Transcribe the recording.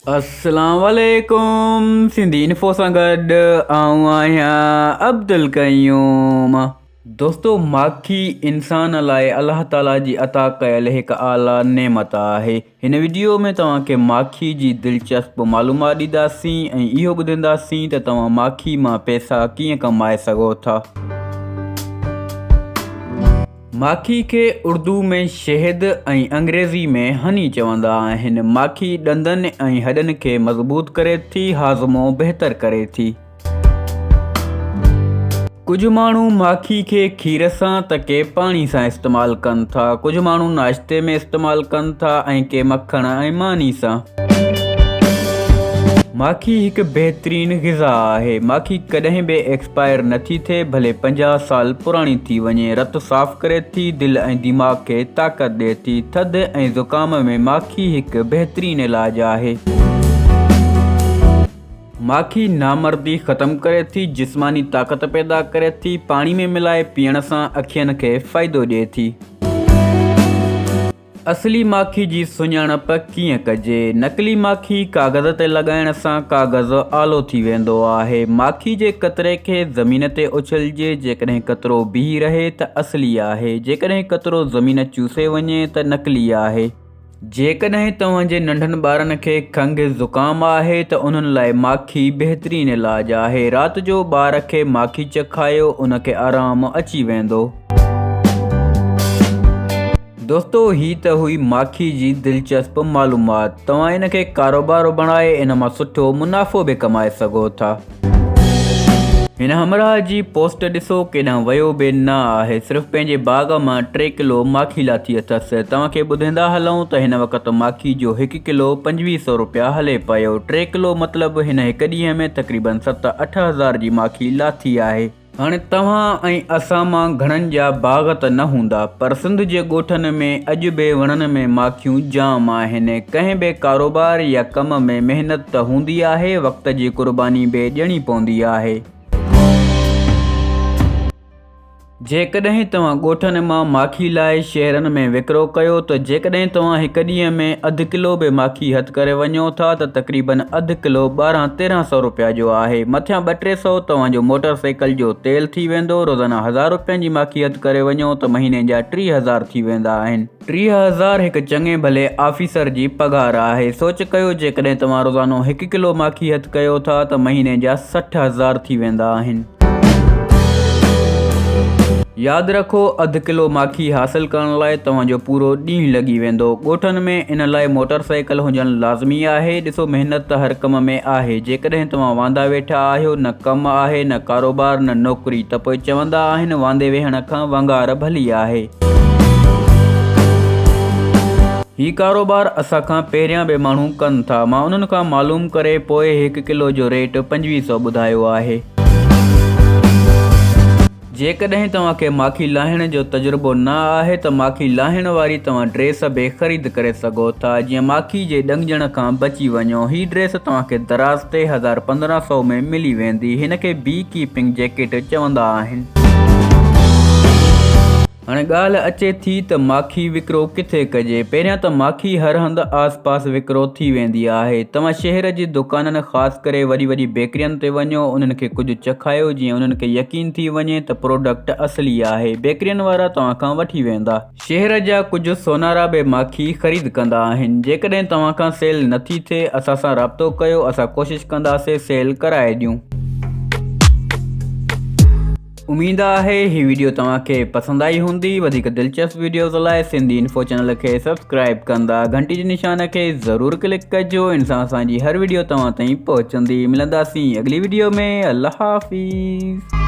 اسلام عليڪم سنڌي انفو سان گڏ آئون آهيان عبدالقيوم. دوستو ماکي انسان لاء الله تعالي جي عطا ڪيل هڪ اعليٰ نعمت آهي. هن وڊيو ۾ توهان کي ماکي جي دلچسپ معلومات ڏينداسين ۽ اهو ٻڌنداسين ته توهان ماکي مان پئسا ڪيئن ڪمائي سگهو ٿا. ماکي کي اردو ۾ شهد ۽ انگريزي ۾ هني چوندا آهن. ماکي ڏندن ۽ هڏن کي مضبوط ڪري ٿي، هاضمو بهتر ڪري ٿي. ڪجهه ماڻهو ماکي کي کير سان ته ڪي پاڻي سان استعمال ڪن ٿا. ڪجهه ماڻهو ناشتي ۾ استعمال ڪن ٿا ۽ ڪي مکڻ ۽ ماني سان. ماکي هڪ بهترين غذا آهي. ماکي ڪڏهن به ايڪسپائر نه ٿي ٿئي ڀلي 50 سال پراڻي ٿي وڃي. رت صاف ڪري ٿي، دل ۽ دماغ کي طاقت ڏئي ٿي. ٿڌ ۽ زڪام ۾ ماکي هڪ بهترين علاج آهي. ماکي نامردي ختم ڪري ٿي، جسماني طاقت پيدا ڪري ٿي، پاڻي ۾ ملائي پيئڻ سان اکين کي فائدو ڏئي ٿي. اصلي ماکي جي سڃاڻپ ڪيئن ڪجي؟ نقلي ماکي ڪاغذ تي لڳائڻ سان ڪاغذ آلو ٿي ويندو آهي. ماکي جي قطري کي زمين تي اڇلجي، جيڪڏهن قطرو بيهي رهي ته اصلي آهي، جيڪڏهن قطرو زمين چوسي وڃي ته نقلي آهي. جيڪڏهن توهان جي ننڍن ٻارن کي کنگهه زڪام آهي ته انهن لاء ماکي بهترين علاج آهي. رات جو ٻار کي ماکي چکايو، ان کي آرام اچي ويندو. دوستو هي ته هئي ماکي جي دلچسپ معلومات توهان ان کي ڪاروبار بڻائي ان مان سٺو منافعو به ڪمائي سگهو ٿا. هن همراهه جي پوسٽ ڏسو ڪيڏانهن ويو به نه آهي صرف پنهنجي باغ مان ٽي ڪلو ماکي لاٿي اٿس توهان کي ٻڌيندا هلون ته هن وقت ماکي جو هڪ ڪلو 25 سو روپيا هلي پيو ٽي ڪلو مطلب هن هڪ ڏينهن ۾ تقريبن ست اٺ هزار جي ماکي لاٿي آهي. هاڻي توهان ۽ اسان مان گهڻن جا باغ ته نه هوندا، پر سنڌ جي ڳوٺن ۾ اڄ به وڻن ۾ ماکيون جام آهن. ڪنهن به ڪاروبار يا ڪم ۾ محنت ته هوندي آهي، وقت جي قرباني به ڏيڻي پوندي آهي. جيڪڏهن توهان ڳوٺن مان ماکي لاهي شهرن ۾ وڪرو ڪيو ته جيڪڏهن توهان هڪ ڏينهن ۾ اڌ ڪلو به ماکي هٿ ڪري وڃو ٿا ته تقريبن اڌ ڪلو ٻارهن تيرهن سئو روپيا جو آهي. مٿيان ٻه ٽي سئو توهان جو موٽر سائيڪل جو تيل ٿي ويندو. روزانه هزار روپين جي ماکي هٿ ڪري وڃو ته مهيني جا 30,000 ٿي ويندا آهن. 30,000 هڪ چڱي ڀلي آفيسر جي پگهار آهي. سوچ ڪيو جيڪڏهن توهان روزانو هڪ ڪلو ماکي هٿ ڪيو ٿا ته مهيني جا 60,000 ٿي ويندا آهن. ياد رکو اڌ ڪلو ماکي حاصل ڪرڻ لاء توهان جو پورو ڏينهن لڳي ويندو. ڳوٺن ۾ ان لاء موٽر سائيڪل هجڻ لازمي آهي. ڏسو محنت ته هر ڪم ۾ آهي. جيڪڏهن توهان واندا ويٺا آهيو نه ڪم آهي نه ڪاروبار نه نوڪري ته پوء چوندا آهن واندي ويهڻ کان ونگار ڀلي آهي. هي ڪاروبار اسان کان پهريان به ماڻهو ڪن ٿا. مان انهن کان معلوم ڪري پوء هڪ ڪلو جو ريٽ 25 سئو ٻڌايو آهي. جيڪڏهن توهان کي ماکي لاهڻ جو تجربو نه آهي ته ماکي لاهڻ واري توهان ڊريس به خريد ڪري سگهو ٿا جيئن ماکي جي ڏنگجڻ کان بچي وڃو. هي ڊريس توهان کي دراز تي 1500 ۾ ملي ويندي. هن کي بي ڪيپنگ جيڪيٽ چوندا آهن. هاڻي ڳالهه اچي ٿي ته ماکي وڪرو ڪٿي ڪجي؟ پهريان ته ماکي هر هنڌ آس پاس وڪرو ٿي ويندي آهي. توهان شهر جي دڪانن خاص ڪري وڏي وڏي بيڪرين تي وڃو انهن کي ڪجهه چکايو جيئن انهن کي يقين ٿي وڃي ته پروڊڪٽ اصلي آهي. بيڪرين وارا توهان کان وٺي ويندا. شهر جا ڪجهه سونارا به ماکي خريد ڪندا آهن. جيڪڏهن توهان کان سيل نٿي ٿئي اسان سان رابطو ڪيو اسان ڪوشش ڪنداسي سيل ڪرائي ڏيون. اميد آهي هي ويڊيو توهان کي پسند آئي هوندي وڌيڪ دلچسپ ويڊيوز لاء سنڌي انفو چينل کي سبسڪرائب ڪندا گهنٽي جي نشان کي ضرور ڪلڪ ڪجو ان سان اسان جي هر ويڊيو توهان تائين پهچندي ملنداسين اڳلي ويڊيو ۾ الله حافظ.